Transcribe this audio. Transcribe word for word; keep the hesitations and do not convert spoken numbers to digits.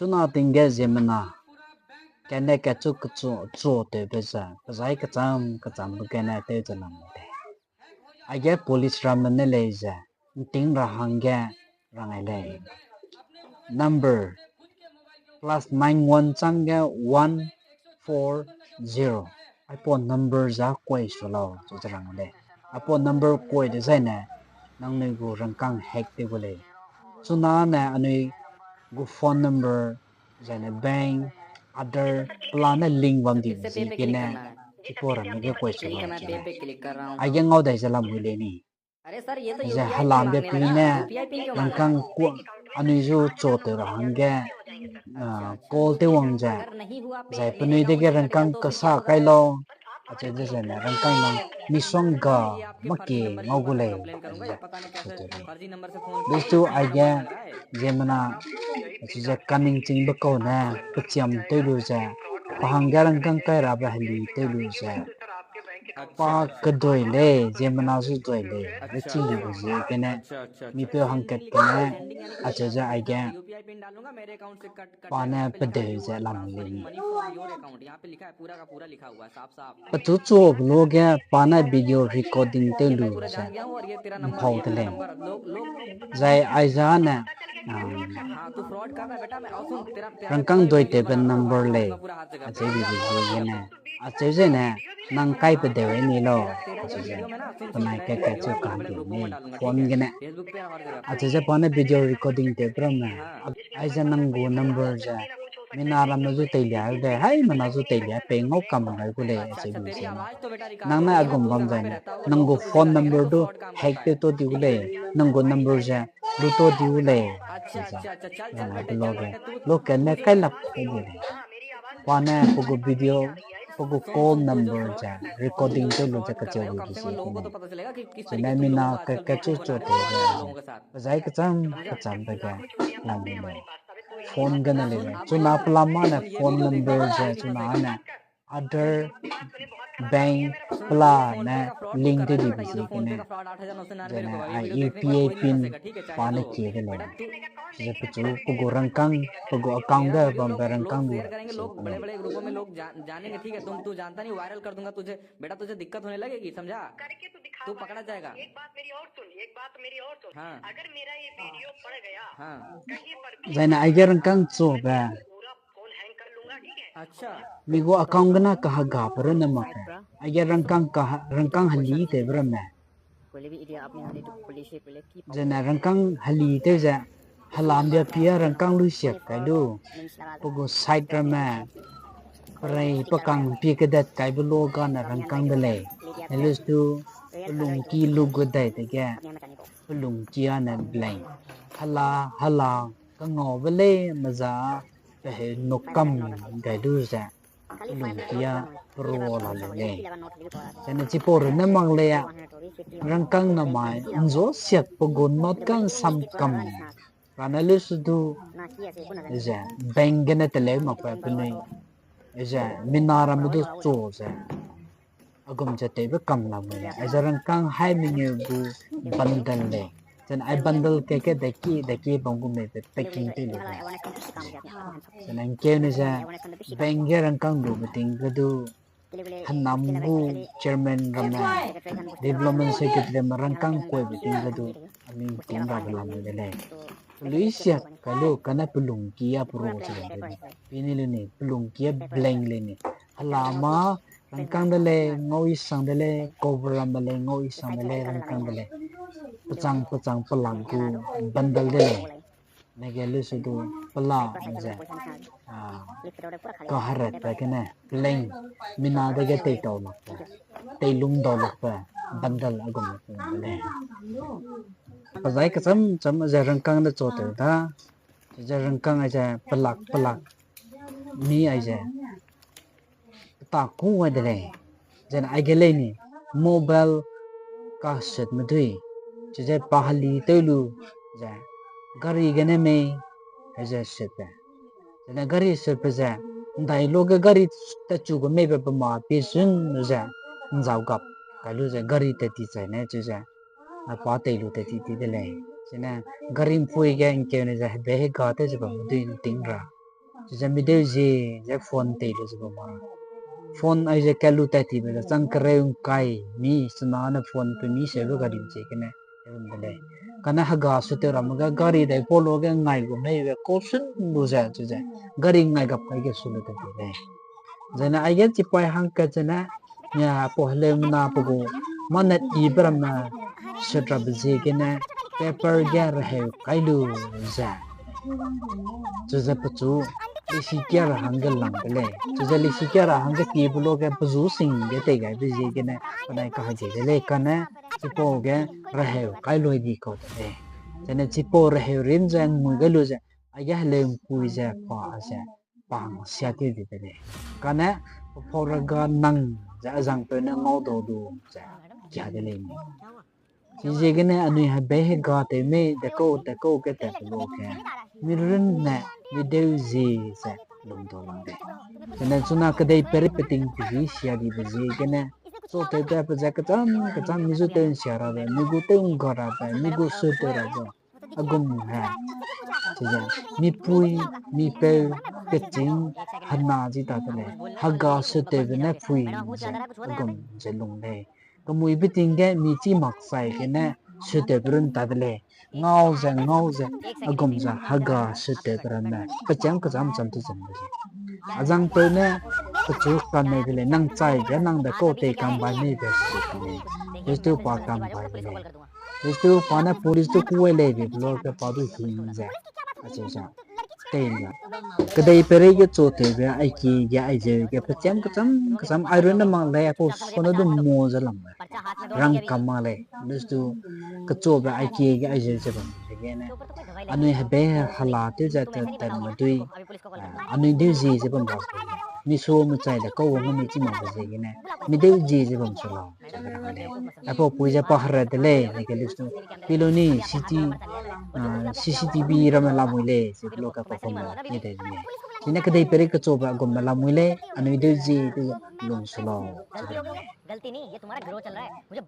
Chuna ting ge ziemmena kane kachu kechu chu tewbe ze, pezai kecham kechambe gene tew ze lam lei. Aige police ramme ne lei ze, nting ra hangge rang ai lei. Number, plus nine one chang ge one four zero. Aipau number za koi su lau, chu ze rang lei. Aipau number koi de zaine, nangnui gu rangkang hack te gu lei. Chuna ne anui gu phone number, zaine bank, Aadhaar, pela ne link bam di ziegene, chipau ramme ge koi su lau chu lei. Aige ngau dai ze lam hui lei ni. Ze helam be pui ne, rangkang kua, anui zu chu tew ra hangge, ah, call tew wang ze, zai penui dege rangkang kesa kai lau, acheu de zene, rangkang nang misongga maki ngau gu lei, ze, chu tew lei. Bistu aige, ziemmena, acheu ze kaningchingbe kau ne, pechiam tew lu ze, pa hangge rangkang kai rabe heli tew lu ze, pa kedui lei, ziemmena zu dui lei, rechi libe ziegene, mipeu hangkat gene, acheu ze aige, pa ne pedeu ze lam lei ni. Pechu chu lu ge pa ne video recording tew lu ze, mpau de lei. Zai aiza ne, ah, rangkang dui tewbe number lei, acheu bi ziegene, acheu zene, nang kai pedeu ni lau, acheu ze, penai kat kat chu kahangge ni, phone gene. Acheu ze pa ne video recording tew pe ramme, aize nang gu number ze, mina ramme zu teilia de, haimena zu teilia pei ngau kam gai gu lei, acheu bi ze. Nang ne agum bam zaine, nang gu phone number du hack tew ta di gu lei, nang gu number ze, lu ta di gu lei, acheu ze. Rang ai pe lu ge, lu kat ne kai lak te di lei. Pa ne pe gu video, pe gu call number ze, recording tew lu ze kacheu lu di ziegene. Chine mina kat kat chu chu tew ze, pezai kecham kechambe ge lam lei. Phone gene lei. Chuna pelam ma ne phone number ze, chuna ne Aadhaar, bank, pela ne link tew dibe ziegene, zene ai U P I pin pa ne kie de lei. Ze pechu pe gu rangkang, pe gu account ge bambe rangkang du, बड़े-बड़े ग्रुपों में लोग जा-, जानेंगे, ठीक है? तुम, तू जानता नहीं, वायरल कर दूंगा तुझे। बेटा, तुझे दिक्कत होने लगेगी, समझा? तू पकड़ा जाएगा। Zene aige rangkang chube, mi gu account gene kahegabe runne mak, aige rangkang ka, rangkang heli tewbe ramme. Zene rangkang heli tew ze, helam bia pia rangkang luisiak kai lu, pe gu side ramme, perei pekang pie kedat kaibe lu gane rangkang de lei. Helu stu pelungki lu gu dai dege, pelungki a ne blank. Hela, hela, kangaube lei meza, peheu nukam gai lu ze, pelungki a peru la lu lei. Zene chipau runne mak lei a, rangkang namai nzu siak pe gu note kang samkam. Rane lu su du, ze, bank gene teleu makbe penui, ze, mina ramme du chu ze, agum ze tewbe kam lam lei. Aize rangkang hai mengeu gu bundle lei. Zene ai bundle ke ke deki, deki bam gu mei pe packing tew lu lei. Zene ngkeu ne ze, bank ge rangkang lube ting ge du, henam gu chairman ramme, development secretary ramme rangkang kuibe ting ge du, anui ting rabe lam de lei. Pelui siak kai lu kane pelungki a peru ze lei. Pini lu ni, pelungki a blank lei ni. Hela ma rangkang de lei, ngau i sang de lei, cover ramme lei, ngau i sang de lei, rangkang de lei. Pechang, pechang pelak gu bundle de lei. Nege lu su du pela ze, ah, kaheratbe gene, plain, mina dege teitau lakbe, teilung dau lakbe, bundle agum lakbe de lei. Pezai kecham cham ze rangkang de chu tew da, ze rangkang aize pelak pelak, mi aize, ta ku ai de lei. Zene aige lei ni, mobile kasutme dui, chize pa heli tew lu, ze, gari gene mei, aize sutbe. Zene gari sutbe ze, ndai lu ge gari tachu gu meibe pe ma pi sun lu ze, nzau gap kai lu ze gari tat ti chai ne chize, a pa tei lu tat ti ti de lei. Zene gari mpui ge ngkeu ne ze hebe hega tew ze bamme dui nting ra. Chize mi deu zie ze phone tei lu ze bam ma. Phone aize kat lu tat tibe ze chang kereu ngkai mi, chuna ne phone pe mi seube gari ziegene, herum de lei. Kane hega suteu ramme ge gari dai pau lu ge ngai gu meibe caution lu ze, chize gari ngai gap kai ge su lu tat ti lei. Zene aige chipai hangkat zene, mia pau heleu mena pe gu, mâ net ibe ramme sut rabe ziegene, paper ge reheu kai lu ze. Chize pechu, leisi kia ra hangge lang de lei. Chize leisi kia ra hangge kiebe lu ge pezu sing ge tei gaibe ziegene, penai kahegi de lei kane, chipau ge reheu kai lui di kau de lei. Zene chipau reheu rim ze ngui gai lu ze, aige heleu mpui ze pa ze, pa hang siakeu di de lei. Kane, pe pau ra ga nang ze azangpeu ne ngau dau du ze, kia de lei ni. Chiziegene anui hebei hega tew mei, dekau, dekau ge tat pe lu ge. Mi runne, mi deu zie ze, lung dau lang de. Zene chuna kedei peirei peting pehî sia dibe ziegene. Chu tewbe pe ze kecham, kecham mi zu tew nsia rabe, mi gu tew ngga rabe, mi gu suteu rabe. Agum he. Chize, mipui, mipeu, kechîng, hena zi ta de lei. Hega sutewbe ne pui ze, agum ze lung lei. Kemuibe ting ge mi chî mak chai gene sutewbe run ta de lei. Ngau ze, ngau ze, agum ze hega sutewbe ramme. Pecham kecham cham te cham de lei. Azangpeu ne pechu kam mei de lei, nang chai ge nang dekau tei kam bai mei be se lei. Lestu pa kam bai de lei. Lestu pa ne police du kuai lei be pe lu ge pa du hing ze. Acheu ze. Tei ze. Kedei peirei ge chu tewbe, aiki ge, aizeu ge, pecham kecham, kecham, ai runne mak lei, apau sone du mo ze lam lei. Rang kam mak lei, lestu kechabe aiki ge, aizeu ze bam ziegene. Anui hebei hala tew ze te, te me dui, anui deu zie ze bam ra. Mi su me chai dekau wang mi chî mak be ziegene. Mi deu zie ze bam su lau. Aipau pui ze pa hera de lei, ne ke lestu. Pi lu ni C C T V ramme lamui lei, ze pe lu ge pa phone la, ni de ni. Chine kedei peirei kechabe agumme lamui lei, anui deu zie du lung su lau. गलती नहीं, ये तुम्हारा ग्रो चल रहा है, मुझे